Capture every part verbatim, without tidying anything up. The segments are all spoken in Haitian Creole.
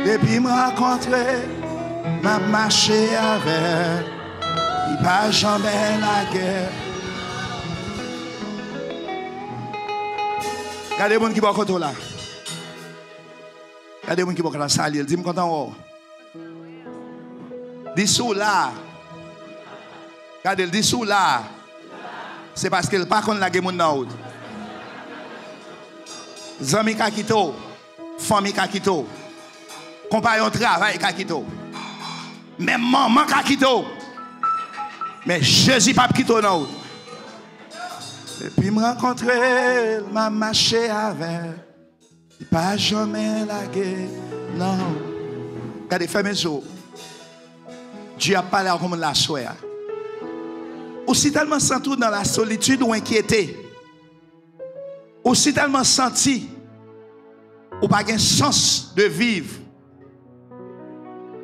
Depi m rankontre, m ap mache avè l. Li pa janmen lage. Gade moun ki bò kote w la. Gade moun ki bò kote w la, salye l. Di, "M kontan wè w." Di, "Si w la." Gade l, di, "Si w la." Se paske l pa konn lage moun nan wout. Zanmi ka kite w. Fanmi ka kite w. Konpayon travay ka kite w. Menm manman ka kite w. Men Jezi p ap kite w nan wout. Depi m rankontre l, m ap mache avè l. Li pa janmen lage, non. Gade, fèmen je w. Dye ap pale ak yon moun la aswè a. Ou si tèlman santi w nan la solitid, ou enkyete. Ou si tèlman santi ou pa gen sans de viv.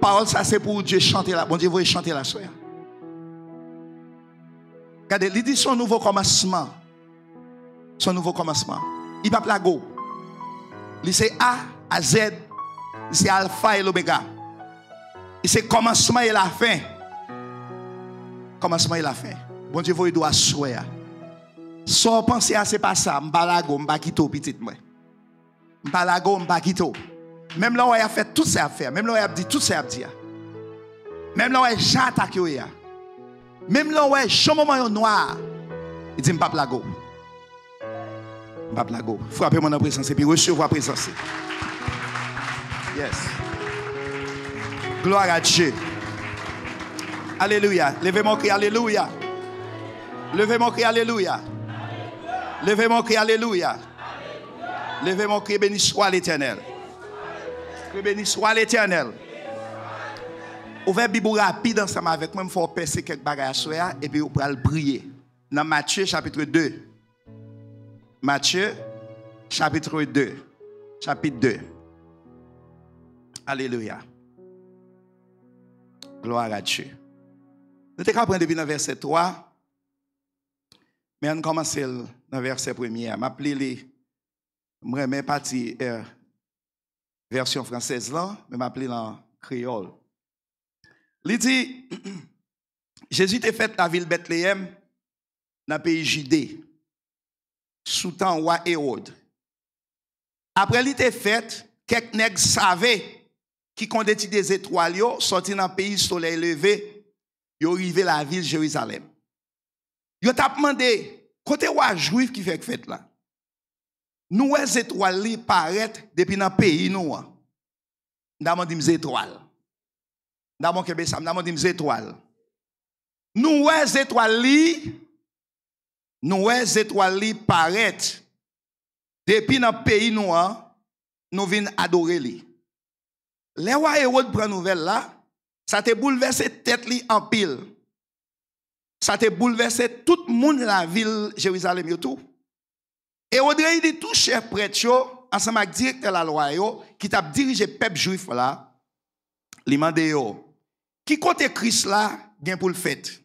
Pawòl sa se pou ou, Dye chante la. Bondye voye chante la aswè a. Gade, li di se yon nouvo kòmansman. Se yon nouvo kòmansman. Li p ap lage w. Li se A a Z. Li se alfa e lomega. Li se kòmansman e lafen. Kòmansman e lafen. Bondye voye di w aswè a. Sa w panse a, se pa sa. M pa lage w, m pa kite w, pitit mwen. M pa lage w, m pa kite w. Menm lè w wè y ap fè tout sa y ap fè a, menm lè w wè y ap di tout sa y ap di a, menm lè w wè jan atak yo ye a, menm lè w wè jan moman yo nwa a, li di, "M p ap lage w. M p ap lage w." Frape mwen nan prezans epi resevwa prezans li. Yes. Gloire à Dieu. Alelouya. Leve men w, kri alelouya. Leve men w, kri alelouya. Leve men w, kri alelouya. Leve men w, kri, "Béni soit l'Éternel." Kri, "Béni soit l'Éternel." Ouvè Bib ou rapid ansanm avèk mwen, m fè w pèse kèk bagay aswè a, epi ou pral priye. Nan Matye chapit de. Matye chapit de. Chapit de. Alelouya. Gloire à Dieu. Nou te ka pran depi nan vèsè twa, men ann kòmanse l nan vèsè premye a. M ap li li. M renmen pati, eh, vèsyon fransèz lan, men m ap li l an kreyòl. Li di, Jezi te fèt lavil Bètleyèm, nan peyi Jide, sou tan wa Ewòd. Apre li te fèt, kèk nèg save ki konn etidye zetwal yo sòti nan peyi solèy leve, yo rive lavil Jerizalèm. Yo t ap mande, "Kote wa Jwif ki fèk fèt la? Nou wè zetwal li parèt depi nan peyi nou an." M ta bon di m zetwal. M ta bon kenbe sa, m ta bon di m zetwal. Nou wè zetwal li, nou wè zetwal li parèt depi nan peyi nou an, nou vin adore li. Lè wa Ewòd pran nouvèl la, sa te boulvèse tèt li anpil. Sa te boulvèse tout moun lavil Jerizalèm yo tou. Ewòd reyini tout chèf prèt yo ansanm ak direktè lalwa yo ki t ap dirije pèp Jwif la. Li mande yo, "Ki kote Kris la gen pou l fèt?"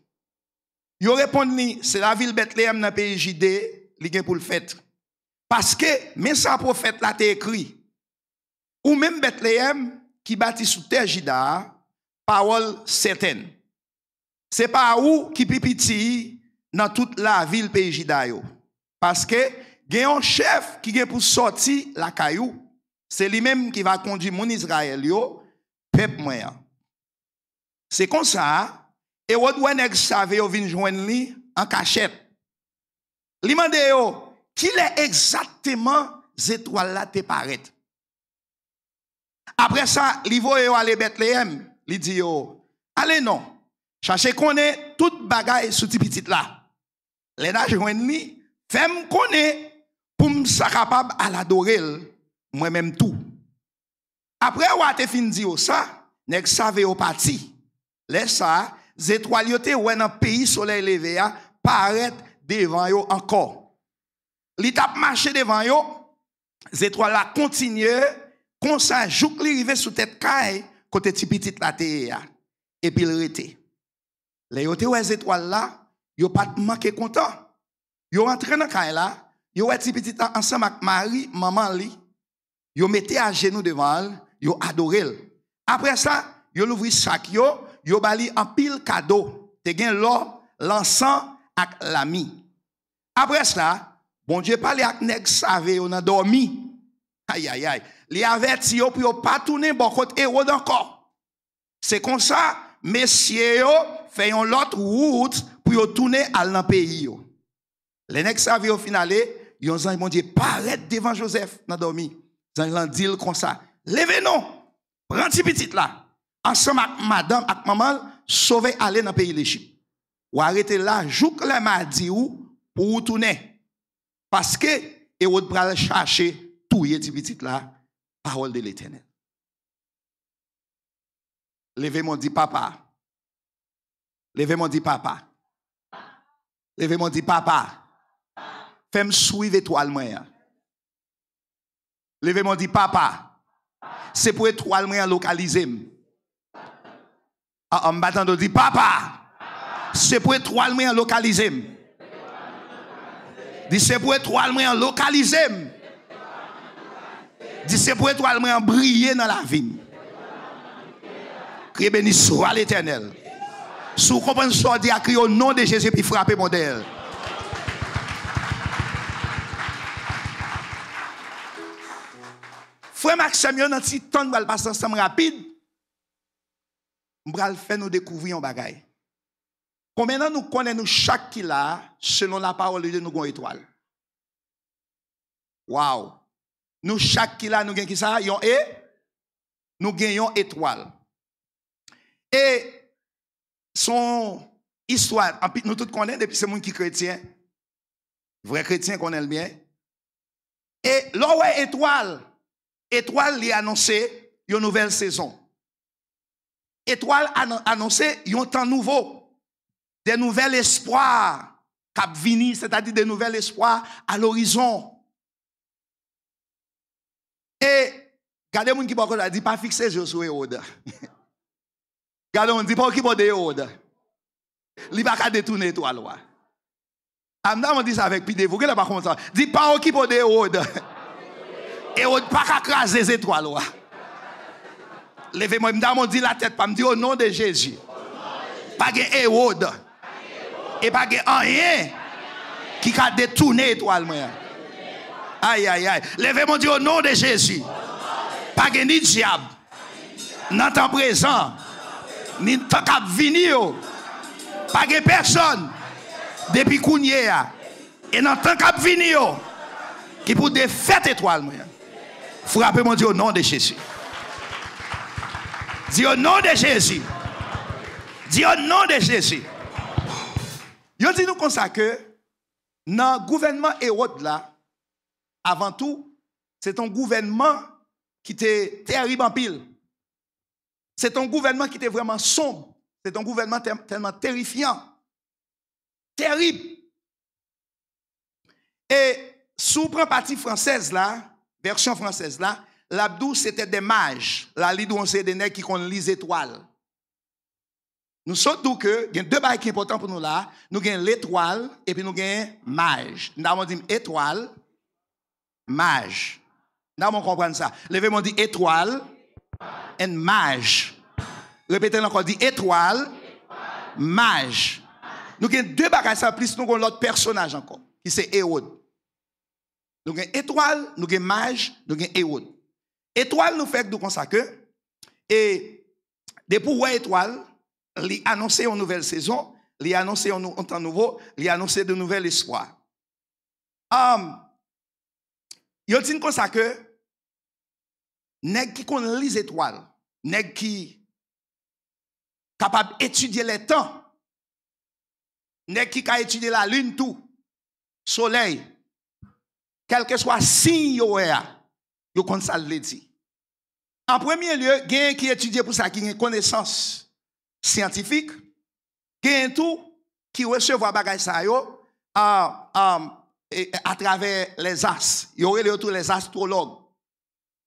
Yo reponn li, "Se lavil Bètleyèm nan peyi Jide li gen pou l fèt. Paske, men sa pwofèt la te ekri, 'Ou menm Bètleyèm, ki bati sou tè Jida a, pawòl sètèn, se pa ou ki pi piti nan tout lavil peyi Jida yo. Paske gen yon chèf ki gen pou sòti lakay ou, se li menm ki va kondui moun Izrayèl yo, pèp mwen an.'" Se konsa, Ewòd wè nèg save yo vin jwenn li an kachèt. Li mande yo, "Kilè egzakteman zetwal la te parèt?" Apre sa, li voye yo ale Bètleyèm. Li di yo, "Ale non, chache konnen tout bagay sou ti pitit la. Lè n a jwenn li, fè m konnen pou m sa kapab al adore l, mwen menm tou." Apre wa te fin di yo sa, nèg save yo pati. Lè sa a, zetwal yo te wè nan peyi solèy leve a parèt devan yo ankò. Li t ap mache devan yo, zetwal la kontinye konsa jouk li rive sou tèt kay kote ti pitit la te ye a, epi l rete. Lè yo te wè zetwal la, yo pa t manke kontan. Yo rantre nan kay la, yo wè ti pitit la ansanm ak Mari, manman li. Yo mete ajenou devan l, yo adore l. Apre sa, yo louvri sak yo, yo ba li anpil kado. Te gen lò, lansan ak lami. Apre sa, Bondye pale ak nèg save yo nan dòmi. Ayayay. Li avèti yo pou yo pa tounen bò kot Ewòd ankò. Se konsa, mesye yo fè yon lòt wout pou yo tounen al nan peyi yo. Lè nèg save yo fin ale, yon zanj Bondye parèt devan Jozèf nan dòmi. Zanj lan di l konsa, leve non, pran ti pitit la, ansanm ak madanm ak manman l, sove ale nan peyi Lejip. W a rete la jouk lè m a di w pou w tounen. Paske Ewòd pral chache touye ti pitit la. Pawòl de Letènèl. Leve men w di papa. Leve men w di papa. Leve men w di papa. Fè m swiv etwal mwen an. Leve men w di papa. Se pou etwal mwen an lokalize m. Ah, ah, m pa tande w di papa. Se pou etwal mwen an lokalize m. Di se pou etwal mwen an lokalize m. Di se pou etwal mwen an briye nan lavi m. Kriye beni swa Letènèl. Si w konprann sa w di a, kriye o non de Jezi epi frape Bondye. Frè m ak sè m yo, nan ti tan n pral pase ansanm rapid, m pral fè nou dekouvri yon bagay. Konbyen nan nou konnen nou chak ki la a, selon lapawòl de Dye, nou gen yon etwal? Waw! Nou chak ki la, nou gen ki sa? Yon e? Nou gen yon etwal. E se yon istwa, anpi, nou tout konnen, depi se moun ki kretyen, vrè kretyen konnen l byen. E lè w wè etwal, etwal li anonse yon nouvèl sezon. Etwal anon-, anonse yon tan nouvo, de nouvèl espwa k ap vini, sètadi de nouvèl espwa a lorizon. E gade moun ki bò kote w la, di pa fikse je w sou Ewòd. Gade moun, di pa okipe w de Ewòd. Li pa ka detounen etwal ou a. A, m ta di sa avèk pi devou, genlè pa konprann sa. Di pa okipe w de Ewòd. Ewòd pa ka kraze zetwal ou a. Leve men w, m ta di latèt pa m, di o non de Jezi. Pa gen Ewòd. E pa gen anyen ki ka detounen etwal mwen an. Ay, ay, ay. Leve men w, di o non de Jezi. Pa gen ni dyab, nan tan prezan, ni tan k ap vini yo. Pa gen pèsonn, depi kounye a e nan tan k ap vini yo, ki pou defèt etwal mwen an. Frape Bondye o non de Jezi. Di o non de Jezi. Di o non de Jezi. Yo di nou konsa ke nan gouvènman Ewòd la, avan tou, se te yon gouvènman ki te tèrib anpil. Se te yon gouvènman ki te vrèman sonb. Se te yon gouvènman tè-, tèlman terifyan. Tèrib. E si w pran pati fransèz la, vèsyon fransèz la, l ap di w se te de maj. La, li di w yon seri de nèg ki konn li zetwal. Nou sot di w ke gen de bagay ki enpòtan pou nou la. Nou gen letwal, epi nou gen maj. M ta di w di m etwal, maj. M ta di w konprann sa. Leve men w di etwal and maj. Repete l ankò, di etwal, maj. Nou gen de bagay sa, plis nou gen yon lòt pèsonaj ankò, ki se Ewòd. Nou gen etwal, nou gen maj, nou gen Ewòd. Etwal nou fèk di w konsa ke, e depi w wè etwal, li anonse yon nouvèl sezon, li anonse yon nou-, yon tan nouvo, li anonse de nouvèl espwa. Am, yo di n konsa ke nèg ki konn li zetwal, nèg ki kapab etidye lètan, nèg ki ka etidye lalin tou, solèy, kèlkeswa siy yo wè a, yo konn sa l vle di. An premye lye, genyen ki etidye pou sa ki gen konesans syantifik, genyen tou ki resevwa bagay sa yo, a, a, e, atravè lèzas. Yo rele yo tou lèzastwològ.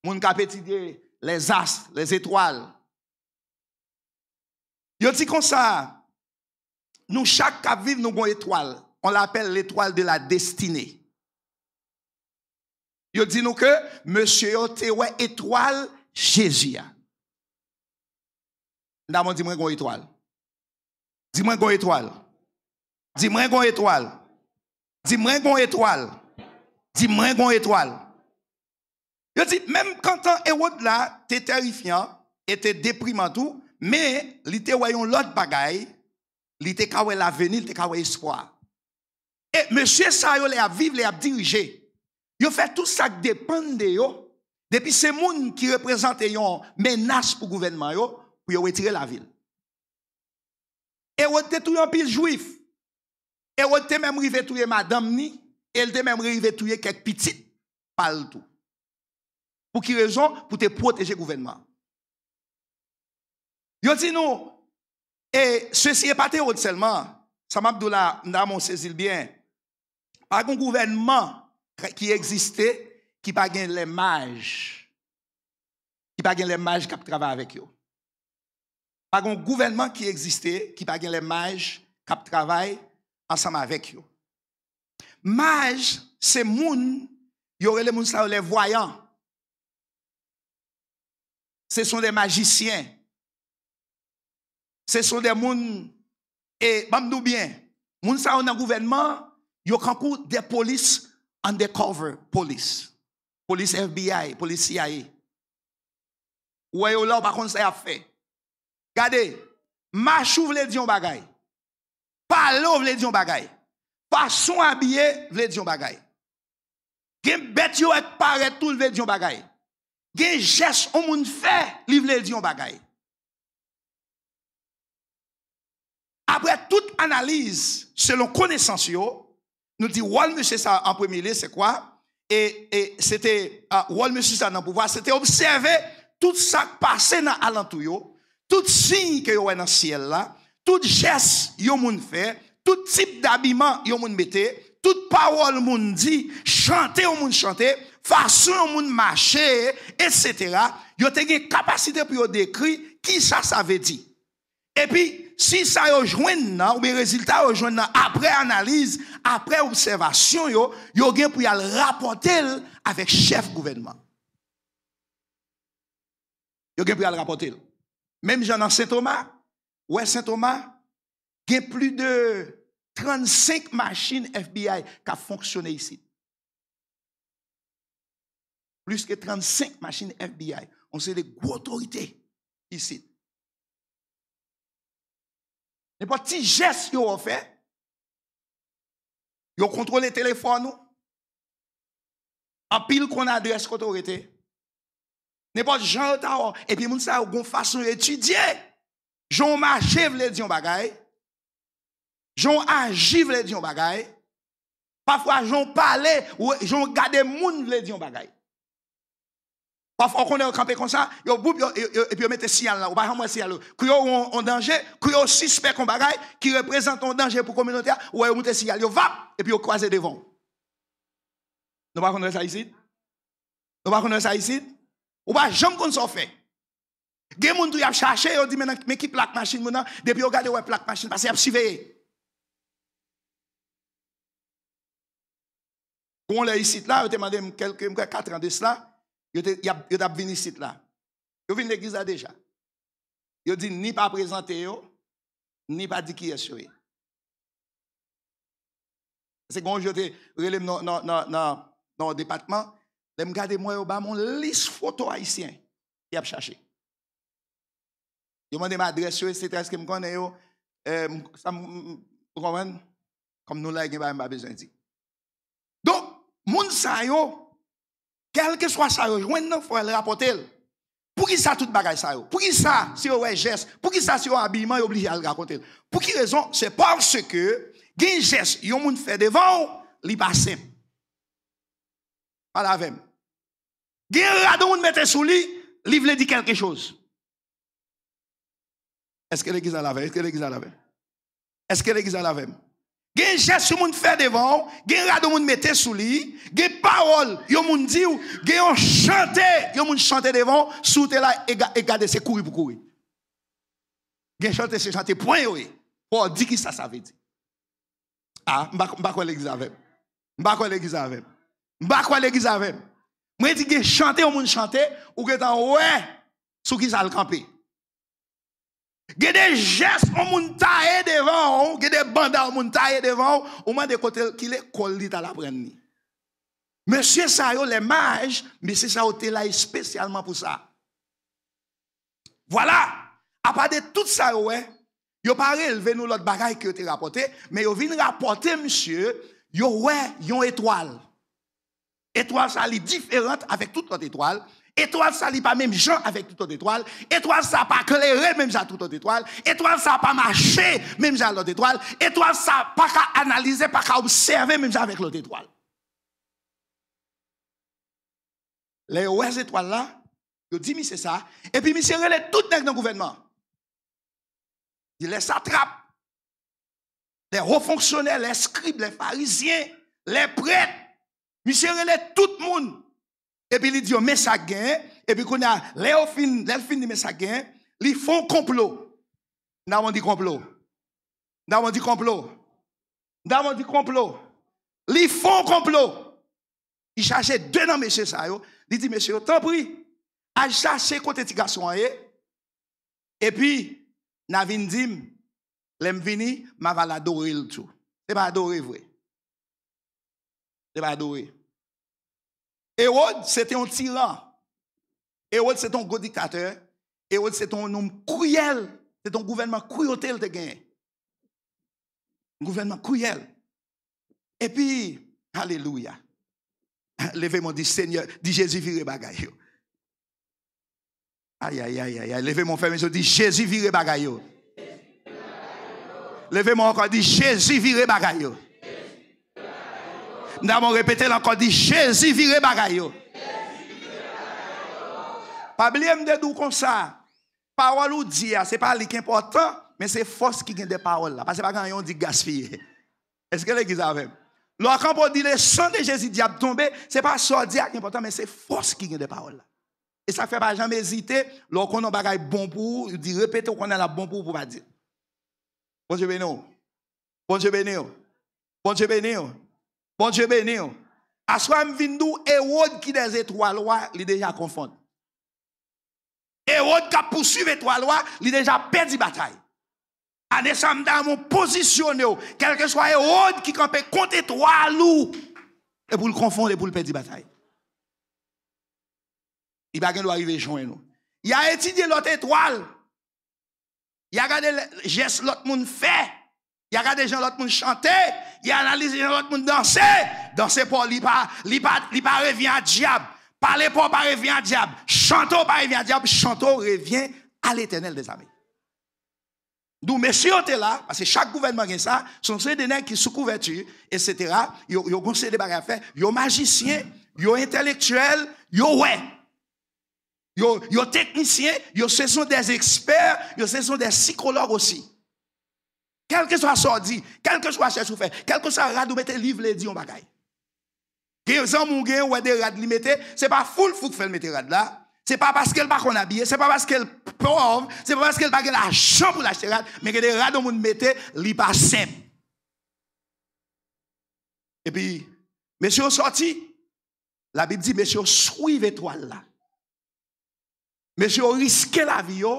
Moun k ap etidye lèzas, lèzetwal. Yo di konsa, nou chak k ap viv, nou gon etwal. On l apèl letwal de la destinée. Yo di nou ke mesye yo te wè etwal Jezi a. Damon, di mwen gon etwal. Di mwen gon etwal. Di mwen gon etwal. Di mwen gon etwal. Di mwen gon etwal. Yo di, menm kantan Ewòd la te terifyan e te depriman tou, men li te wè yon lòt bagay, li te ka wè laveni, li te ka wè espwa. E mesye sa yo, lè y ap viv, lè y ap dirije, yo fè tout sa k depann de yo, depi se moun ki reprezante yon menas pou gouvènman yo, pou yo retire lavi l. Ewòd te touye anpil Jwif. Ewòd te menm rive touye madanm ni, e l te menm rive touye kèk pitit pa l tou. Pou ki rezon? Pou te pwoteje gouvènman. Yo di nou, e sesi e pa te Ewòd sèlman, sa m ap di w la, m ta renmen w sezi l byen. Pa gen gouvènman ki egziste ki pa gen lèmaj, ki pa gen lèmaj k ap travay avèk yo. Pa gen gouvènman ki egziste ki pa gen lèmaj k ap travay ansanm avèk yo. Maj se moun, yo rele moun sa yo les voyants. Ce sont des magiciens. Ce sont des moun, e ban m di w byen, moun sa yo nan gouvènman, yo kankou de polis undercover, polis. Polis F B I, polis C I A. Ou wè yo la, ou pa konn sa y ap fè. Gade, mach ou vle di yon bagay. Pale w vle di yon bagay. Fason w abiye vle di yon bagay. Gen bèt yo wè k parèt tou, l vle di yon bagay. Gen jès yon moun fè, li vle di yon bagay. Apre tout analiz, selon konesans yo, nou di wòl mesye sa an premye lye, se kwa? E, e se te, a, wòl mesye sa nan pouvwa, se te obsève tout sa k pase nan alantou yo, tout siy ke yo wè nan syèl la, tout jès yon moun fè, tout tip dabiman yon moun mete, tout pawòl moun di, chante yon moun chante, fason yon moun mache, etsetera. Yo te gen kapasite pou yo dekri kisa sa vle di. Epi, si sa yo jwenn nan, oubyen rezilta yo jwenn nan apre analiz, apre obsèvasyon yo, yo gen pou y al rapòte l avèk chèf gouvènman. Yo gen pou y al rapòte l. Menm jan nan Sen Toma, ou wè Sen Toma, gen plis de trannsenk machin F B I k ap fonksyone isit. Plis ke trannsenk machin F B I, yon seri de gwo otorite isit. Nenpòt ti jès yo wè w fè, yo kontwole telefòn ou, anpil konn adrès kote w rete. Nenpòt jan yo ta wè w, epi moun sa yo gon fason yo etidye. Jan w mache vle di yon bagay. Jan w aji vle di yon bagay. Pafwa, jan w pale, w, jan w gade moun vle di yon bagay. Pafwa, w konnen yo kanpe konsa, yo boup, yo, yo, yo, epi yo mete siyal la. Ou pa janm wè siyal yo. Kou yo wè yon, yon danje, kou yo sispèk yon bagay ki reprezante yon danje pou kominote a, ou wè yo moute siyal yo, vap, epi yo kwaze devan w. Nou pa konn wè sa isit? Nou pa konn wè sa isit? Ou pa janm konn sa w fè. Gen moun tou y ap chache, yo di, "Men nan, men ki plak machin moun nan?" Depi yo gade, yo wè plak machin pase, y ap siveye. Gon lè isit la, yo te mande m kèlke, m kwè, katran de sila, yo te, y ap, yo t ap vin isit la. Yo vin legliz la deja. Yo di ni pa prezante yo, ni pa di kiyès yo ye. Se gon jou yo te rele m nan, nan, nan, nan, nan yon depatman. Lè m gade, m wè yo ba m yon lis foto ayisyen y ap chache. Yo mande m adrès yo, etsetera. Èske m konnen yo? Eh, m, sa m, m, m, ou konprann? Kòm nou la, gen bagay m pa bezwen di. Donk, moun sa yo, kèlkeswa sa yo jwenn nan, fò y al rapòte l. Poukisa tout bagay sa yo? Poukisa si yo wè jès? Poukisa si yo abiyman, yo oblije al rakonte l? Pou ki rezon? Se paske gen jès yon moun fè devan w, li pa senp. Pale avè m. Gen rad yon moun mete sou li, li vle di kèlke choz. Èske legliz la la avè m? Èske legliz la la avè m? Èske legliz la la avè m? Gen jès yon moun fè devan w, gen rad yon moun mete sou li, gen pawòl yon moun di w, gen yon chante yon moun chante devan w, si w te la, e ga-, e gade, se kouri pou kouri. Gen chante, se chante pwen yo ye. Fò w di kisa sa vle di. A, m pa, m pa kwè legliz avè m. M pa kwè legliz avè m. M pa kwè legliz avè m. Mwen di gen chante yon moun chante, ou gentan wè sou ki sa l kanpe. Gen de jès yon moun taye devan w, gen de banda yon moun taye devan w, ou mande kote l, ki lekòl li t al aprann li. Mesye sa yo, lè maj, mesye sa yo te la espesyalman pou sa. Vwala, apa de tout sa yo wè, yo pa relve nou lòt bagay ke yo te rapòte, men yo vin rapòte, misye, yo wè yon etwal. Etwal sa li diferan avèk tout lòt etwal. Etwal sa li pa menm jan avèk tout lòt etwal. Etwal sa pa klere menm jan tout lòt etwal. Etwal sa pa mache menm jan lòt etwal. Etwal sa pa ka analize, pa ka obsève menm jan avèk lòt etwal. Lè yo wè zetwal la, yo di misye sa, epi misye rele tout nèg nan gouvènman. Di lè satrap, lè wo fonksyonè, lè eskrib, lè farizyen, lè prèt, misye rele tout moun. Epi li di yo, men sa k genyen. Epi kounye a, lè yo fin, lè l fin di men sa k genyen, li fè yon konplo. M ta bon di konplo. M ta bon di konplo. M ta bon di konplo. Li fè yon konplo. Li chache de nan mesye sa yo. Li di mesye yo, tanpri, al chache kote ti gason an ye. Epi, n a vin di m, lè m vini, m ava l adore l tou. Se pa adore vre. Se pa adore. Ewòd, se te yon tiran. Ewòd, se te yon gwo diktatè. Ewòd, se te yon nonm kriyèl. Se te yon gouvènman kriyote l te genyen. Yon gouvènman kriyèl. Epi, alelouya. Leve men w, di Senyè, di Jezi vire bagay yo. Ay, ay, ay, ay, ay. Leve men w, fè men w, di Jezi vire bagay yo. Leve men w ankò, di Jezi vire bagay yo. M ta bon repete l ankò, di Jezi vire bagay yo. Pa bliye m te di w konsa, pawòl ou di a, se pa li k enpòtan, men se fòs ki gen dèyè pawòl la. Paske pa gen anyen w di k gaspiye. Èske legliz avè m? Lè w kanpe w di le sang de Jésus, dyab tonbe, se pa sa w di a ki enpòtan, men se fòs ki gen dèyè pawòl la. E sa k fè pa janm ezite, lè w konnen yon bagay bon pou ou, di repete w konnen l ap bon pou ou pou w pa di l. Bondye beni w. Bondye beni w. Bondye beni w. Bondye beni w. Aswè a m vin di w, Ewòd ki dèyè zetwal ou a, li deja konfonn. Ewòd k ap pouswiv etwal ou a, li deja pèdi batay. Ane sa a m ta renmen w pozisyone w, kèlkeswa Ewòd ki kanpe kont etwal ou, e pou l konfonn, e pou l pèdi batay. Li pa gen dwa rive jwenn ou. Y a etidye lòt etwal. Y a gade lè, jès lòt moun fè. Y a gade jan lòt moun chante. Y a analize jan lòt moun danse. Danse pa w, li pa, li pa, li pa revyen a dyab. Pale pa w pa revyen a dyab. Chante w pa revyen a dyab. Chante w revyen a Letènèl dèzame. Donk, mesye yo te la, paske chak gouvènman gen sa, se yon seri de nèg ki sou kouvèti, etsetera. Yo, yo gen yon seri de bagay a fè. Yo majisyen, yo entèlektyèl, yo wè. Yo, yo teknisyen, yo se son des experts, yo se son des psychologues aussi. Kèlkeswa sa w di, kèlkeswa chèch ou fè, kèlkeswa rad ou mete, li vle di yon bagay. Gen zanmi w gen, ou wè de rad li mete, se pa foul fouk fè l mete rad la. Se pa paske l pa konn abiye, se pa paske l pòv, se pa paske l pa gen lajan pou l achte rad, men gen de rad yon moun mete, li pa senp. Epi, mesye yo sòti, Labib di, mesye yo swiv etwal la. Mesye yo riske lavi yo.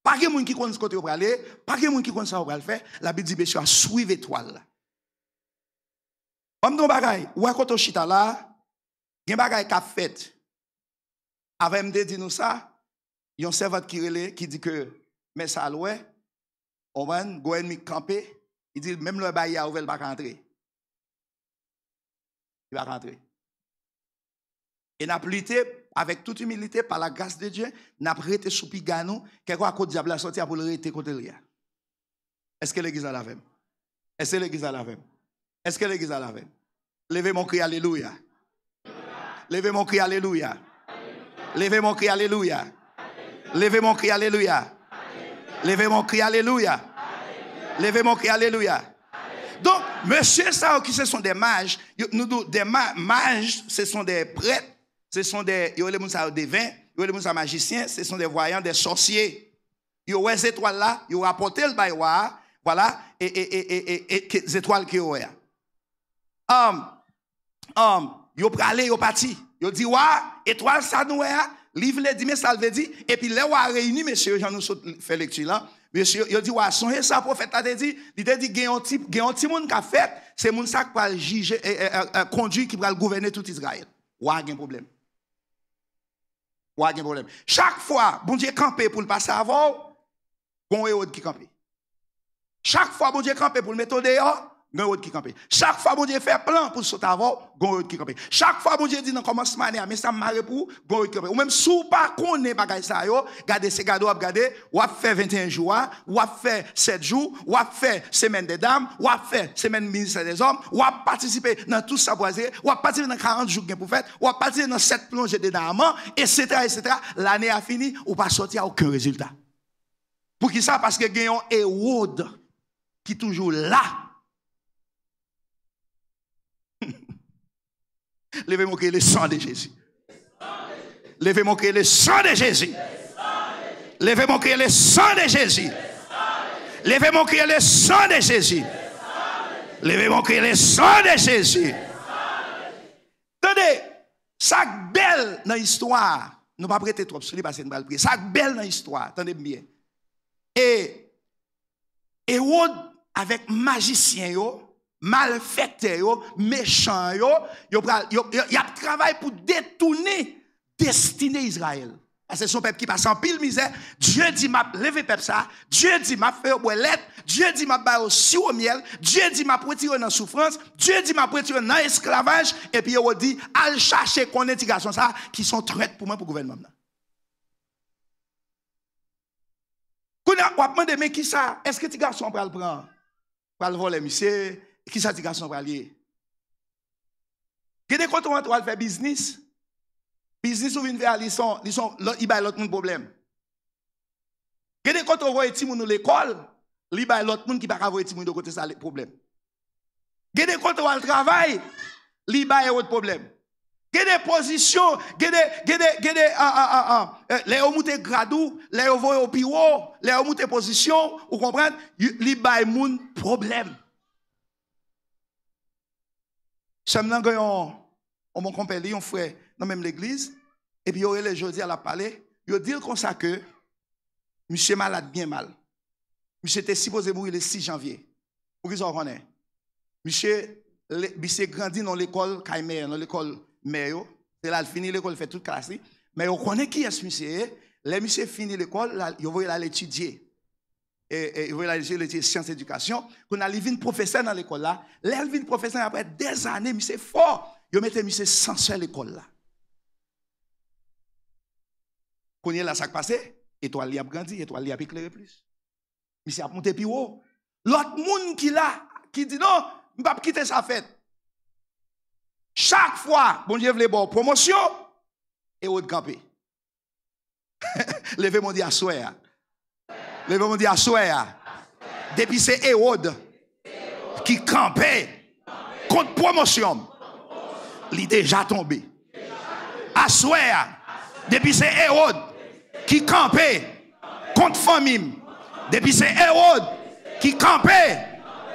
Pa gen moun ki konn kote yo prale, pa gen moun ki konn sa yo pral fè. Labib di, mesye yo ap swiv etwal la. Ban m di w yon bagay, ou wè kote w chita la, gen bagay k ap fèt. Avè m te di nou sa, yon sèvant ki rele, ki di ke men sa l wè, ou konprann, gwo ènmi k kanpe, li di menm lè bay a ouvè, l pa ka antre. Li pa ka antre. E n ap lite avèk tout imilite, pa la gras de Dye, n ap rete sou piga nou, kèlkeswa kote dyab la sòti a pou l rete kote l ye a. Èske legliz la la avè m? Èske legliz la la avè m? Èske legliz la la avè m? Leve men w kri alelouya. Leve men w kri alelouya. Leve men w kri alelouya. Leve men w kri alelouya. Leve men w kri alelouya. Leve men w kri alelouya. Donk, mesye sa yo ki se son de maj, yo, nou di w de ma-, maj, se son de prèt, se son de, yo rele moun sa yo deven, yo rele moun sa majisyen, se son de vwayan, de sòsye. Yo wè zetwal la, yo rapòte l bay wa a, vwala, e, e, e, e, e, e ke, zetwal ke yo wè a. Um, um, Yo prale, yo pati. Yo di wa, etwal sa nou wè a, li vle di, men sa l vle di. Epi lè wa reyini mesye yo, jan nou sot fè lekti la, mesye yo, yo di wa, sonje sa pwofèt la te di? Li te di gen yon ti, gen yon timoun k ap fèt, se moun sa k pral jije, e, e, e, e, kondui, ki pral gouvène tout Izrayèl. Wa gen pwoblèm. Wa gen pwoblèm. Chak fwa Bondye kanpe pou l pase avè w, gon Ewòd ki kanpe. Chak fwa Bondye kanpe pou l mete w deyò, gon Ewòd ki kanpe. Chak fwa Bondye fè plan pou l sot avè w, gon Ewòd ki kanpe. Chak fwa Bondye di nan kòmansman ane a, men sa m mare pou ou, gon Ewòd ki kanpe. Ou menm, si w pa konnen bagay sa yo, gade, se gade w ap gade, w ap fè venteyen jou a, w ap fè sèt jou, w ap fè semèn dè dam, w ap fè semèn ministè dèzòm, w ap patisipe nan tout sa pwaze, w ap patisipe nan karant jou k gen pou fèt, w ap patisipe nan sèt plonje de Naaman, etsetera, etsetera. Lane a fini, ou pa sòti a okenn rezilta. Poukisa? Paske gen yon Ewòd ki toujou la. Leve men w, kriye le sang de Jésus. Leve men w, kriye le sang de Jésus. Leve men w, kriye le sang de Jésus. Leve men w, kriye le sang de Jésus. Leve men w, kriye le sang de Jésus. Tande, sa k bèl nan istwa a, nou p ap rete twòp sou li paske n pral priye. Sa k bèl nan istwa a, tande m byen. E Ewòd avèk majisyen yo, malfèktè yo, mechan yo, yo pral, yo, yo, y ap travay pou detounen destine Izrayèl. Paske se yon pèp ki pase anpil mizè. Dye di, "M ap leve pèp sa." Dye di, "M ap fè yo bwè lèt." Dye di, "M ap ba yo siwo myèl." Dye di, "M ap retire yo nan soufrans." Dye di, "M ap retire yo nan esklavaj." Epi Ewòd di, "Al chache konnen ti gason sa ki se yon trèt pou mwen, pou gouvènman m nan." Kounye a, w ap mande, "Men kisa? Èske ti gason an pral pran, pral vòlè misye? Kisa ti gason an pral ye?" Gen de kote w antre w al fè biznis, biznis ou vin fè a, li son, li son, lòt, li bay lòt moun pwoblèm. Gen de kote w voye timoun ou lekòl, li bay lòt moun ki pa ka voye timoun yo kote sa le-, pwoblèm. Gen de kote w al travay, li bay Ewòd pwoblèm. Gen de pozisyon, gen de, gen de, gen de, an, an, an, an, eh, lè yo moute grad ou, lè yo voye w pi wo, lè yo moute pozisyon, ou konprann, y-, li bay moun pwoblèm. Sè m nan gen yon, yon bon konpè li, yon frè nan menm legliz, epi yo rele jodi a, l ap pale, yo di l konsa ke misye malad byen mal. Misye te sipoze mouri le sis janvye. Poukisa w konnen? Misye, le-, misye grandi nan lekòl kay mè, nan lekòl mè yo. Se la l fini lekòl, fè tout klas li. Men yo konnen kiyès misye ye. Lè misye fini lekòl, la, yo voye l al etidye. E, e, yo voye l al etidye, l etidye syans edikasyon. Kounye a, li vin pwofesè nan lekòl la. Lè l vin pwofesè, apre dèzane, misye fò. Yo mete misye sansè lekòl la. Kounye a la, sa k pase? Etwal li ap grandi, etwal li ap eklere plis. Misye ap monte pi wo. Lòt moun ki la, ki di, "Non, m p ap kite sa fèt." Chak fwa Bondye vle ba w pwomosyon, Ewòd kanpe. Leve men w, di, "Aswè a." Leve men w, di, "Aswè a." Depi se Ewòd ki kanpe kont pwomosyon m, li deja tonbe. Aswè a, depi se Ewòd ki kanpe kont fanmi m, depi se Ewòd ki kanpe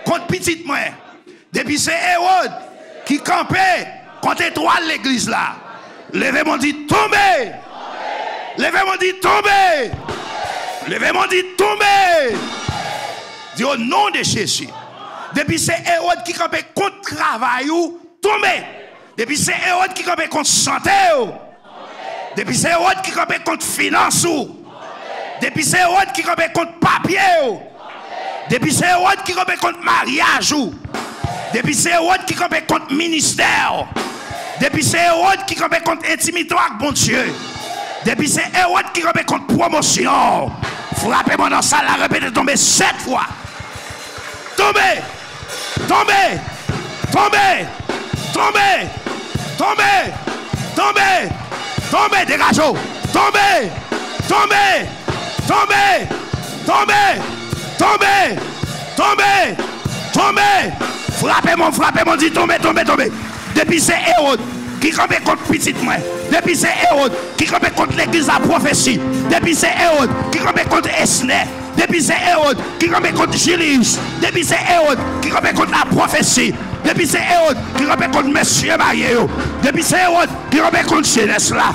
kont pitit mwen, depi se Ewòd ki kanpe kont etwal legliz la, leve men w, di, "Tonbe!" Leve men w, di, "Tonbe!" Leve men w, di, "Tonbe!" Di, "O non de Jezi." Depi se Ewòd ki kanpe kont travay ou, tonbe. Depi se Ewòd ki kanpe kont sante w, depi se Ewòd ki kanpe kont finans ou, depi se Ewòd ki kanpe kont papye w, depi se Ewòd ki kanpe kont maryaj ou, depi se Ewòd ki kanpe kont ministè w, depi se Ewòd ki kanpe kont entimite w ak Bondye, depi se Ewòd ki kanpe kont pwomosyon w, frape mwen nan sal la, repete, "Tonbe" sèt fwa. Tonbe! Tonbe! Tonbe! Tonbe! Tonbe! Tonbe! Tonbe! Degaje w! Tonbe! Tonbe! Tonbe! Tonbe! Tonbe! Tonbe! Tonbe! Frape mwen, frape mwen, di, "Tonbe, tonbe, tonbe!" Depi se Ewòd ki kanpe kont pitit mwen, depi se Ewòd ki kanpe kont legliz la, pwofesi, depi se Ewòd ki kanpe kont Esnè, depi se Ewòd ki kanpe kont Jiliyis, depi se Ewòd ki kanpe kont lapwofesi, Depi se Ewòd ki kanpe kont mesye marye yo, depi se Ewòd ki kanpe kont jenès la,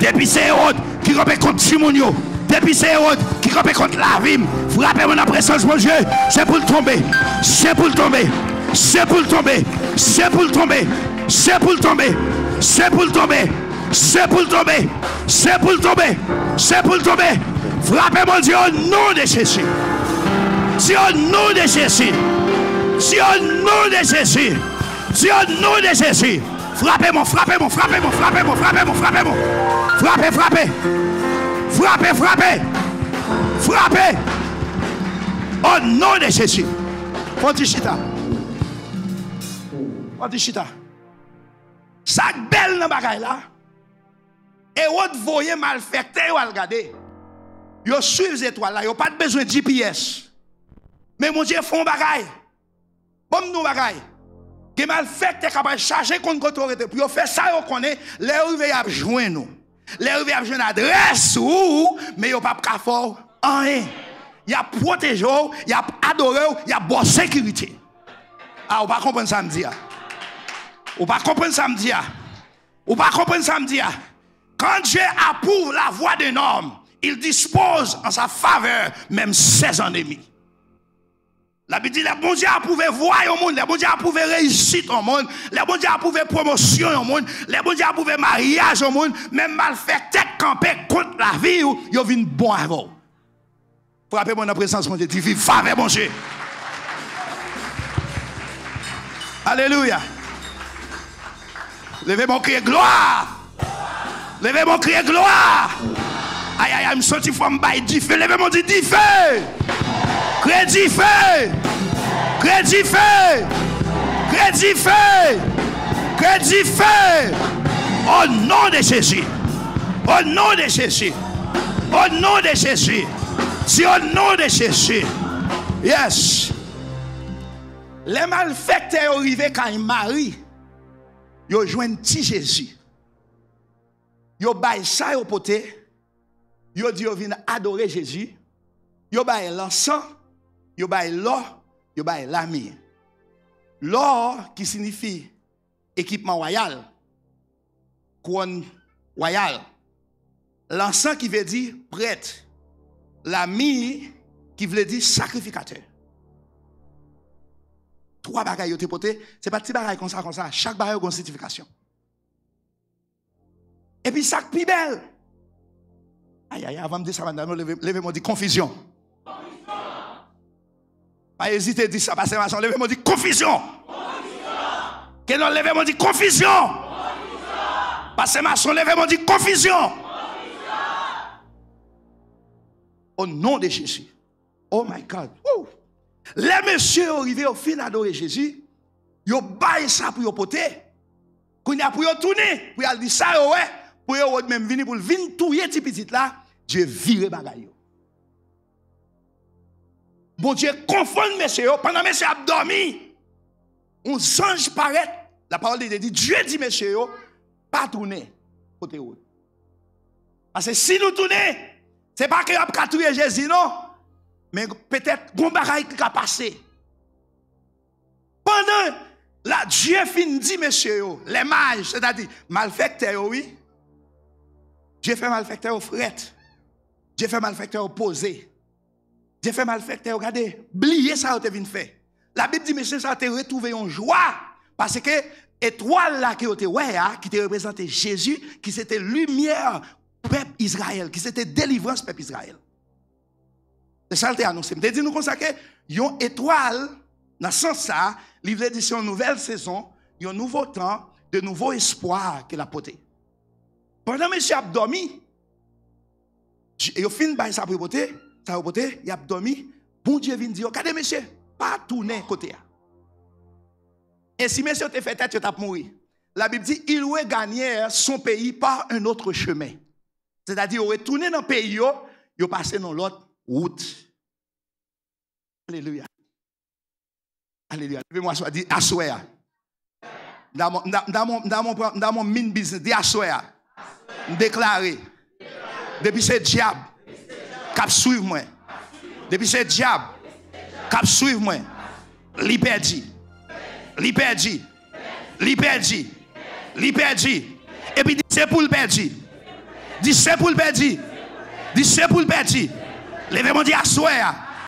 depi se Ewòd ki kanpe kont timoun yo, depi se Ewòd ki kanpe kont lavi m, frape mwen nan prezans Bondye. Se pou l tonbe. Se pou l tonbe. Se pou l tonbe. Se pou l tonbe. Se pou l tonbe. Se pou l tonbe. Se pou l tonbe. Se pou l tonbe. Se pou l tonbe. Frape Bondye o non de Jezi. Di o non de Jezi. Di o non de Jezi. Di o non de Jezi. Frape mwen, frape mwen, frape mwen, frape mwen, frape mwen, frape mwen. Frape, frape. Frape, frape. Frape. O non de Jezi. Fò di chita. Fò di chita. Sa k bèl nan bagay la, Ewòd voye malfèktè yo al gade. Yo swiv zetwal la, yo pa t bezwen G P S. Men Bondye fè yon bagay. Ban m di yon bagay. Gen malfèktè k ap al chache konn kote w rete pou yo fè sa yo konnen. Lè yo rive, y ap jwenn ou. Lè yo rive, y ap jwenn adrès ou, men yo p ap ka fè w anyen. Y ap pwoteje w, y ap adore w, y ap ba w sekirite. A, ou pa konprann sa m di a. Ou pa konprann sa m di a. Ou pa konprann sa m di a. Quand Dieu approuve la voie d'un homme, il dispose en sa faveur même ses ennemis. Labib di, lè Bondye apwouve vwa yon moun, lè Bondye apwouve reyisit yon moun, lè Bondye apwouve pwomosyon yon moun, lè Bondye apwouve maryaj yon moun, menm malfèktè k kanpe kont lavi w, yo vin bon avè w. Frape mwen nan prezans Bondye, di, viv favè Bondye. Alelouya. Leve men w, kriye glwa. Leve men w, kriye glwa. Ayayay, m santi fò m bay dife. Leve men w, di, dife. Kriye dife. Kriye dife. Kriye dife. Kriye dife. O non de Jezi. O non de Jezi. O non de Jezi. Di, o non de Jezi. Yes. Lè malfèktè yo rive kay Mari, yo jwenn ti Jezi. Yo bay sa yo pote. Yo di yo vin adore Jezi. Yo bay lansan. Yo bay lò. Yo bay lami. Lò ki siyifi ekipman wayal, kouwòn wayal. Lansan ki vle di prèt. Lami ki vle di sakrifikatè. Twa bagay yo te pote, se pa ti bagay konsa, konsa. Chak bagay yo gen yon siyifikasyon. Epi sa k pi bèl. Ayayay, avan m di sa, madanm yo, leve, leve men w, di konfizyon. Pa ezite di sa, pastè Mason, leve men w, di konfizyon. Kenon, leve men w, di konfizyon. Pastè Mason, leve men w, di konfizyon. O non de Jezi. Oh my God. Woo! Lè mesye yo rive, yo fin adore Jezi, yo bay sa pou yo pote. Kounye a pou yo tounen, pou y al di sa yo wè, pou Ewòd menm vini pou l vin touye ti pitit la, Dye vire bagay yo. Bondye konfonn mesye yo, pandan mesye ap dòmi, yon zanj parèt. Lapawòl de Dye di, Dye di mesye yo, pa tounen kote Ewòd. Paske si nou tounen, se pa ke y ap ka touye Jezi, non. Men petèt, gon bagay ki ka pase. Pandan la, Dye fin di mesye yo, lè maj, sètadi malfèktè yo, wi. Dye fè malfèktè yo frèt. Dye fè malfèktè yo poze. Dye fè malfèktè yo, gade, bliye sa yo te vin fè. Labib di mesye sa yo te retwouve yon jwa, paske etwal la ke yo te wè a, ki te reprezante Jezi, ki se te limyè pèp Izrayèl, ki se te delivrans pèp Izrayèl. Se sa l te anonse. M te di nou konsa ke yon etwal, nan sans sa, li vle di se yon nouvèl sezon, yon nouvo tan, de nouvo espwa ke l ap pote. Pandan mesye ap dòmi, Di-, yo fin bay sa pou yo pote, sa yo pote, y ap dòmi. Bondye vin di yo, gade mesye, pa tounen kote a. E si mesye yo te fè tèt, yo t ap mouri. Labib di, ils regagnèrent son pays par un autre chemin. Sètadi, yo retounen nan peyi yo, yo pase nan lòt wout. Alelouya. Alelouya. Leve men w aswè a, di aswè a. M ta mon, m ta, m ta mon, m ta mon, m ta mon min biznis, di aswè a. M deklare. Depi se dyab k ap swiv mwen. Depi se dyab k ap swiv mwen. Li pèdi. Li pèdi. Li pèdi. Li pèdi. Epi di se pou l pèdi. Di se pou l pèdi. Di se pou l pèdi. Leve men w di aswè a.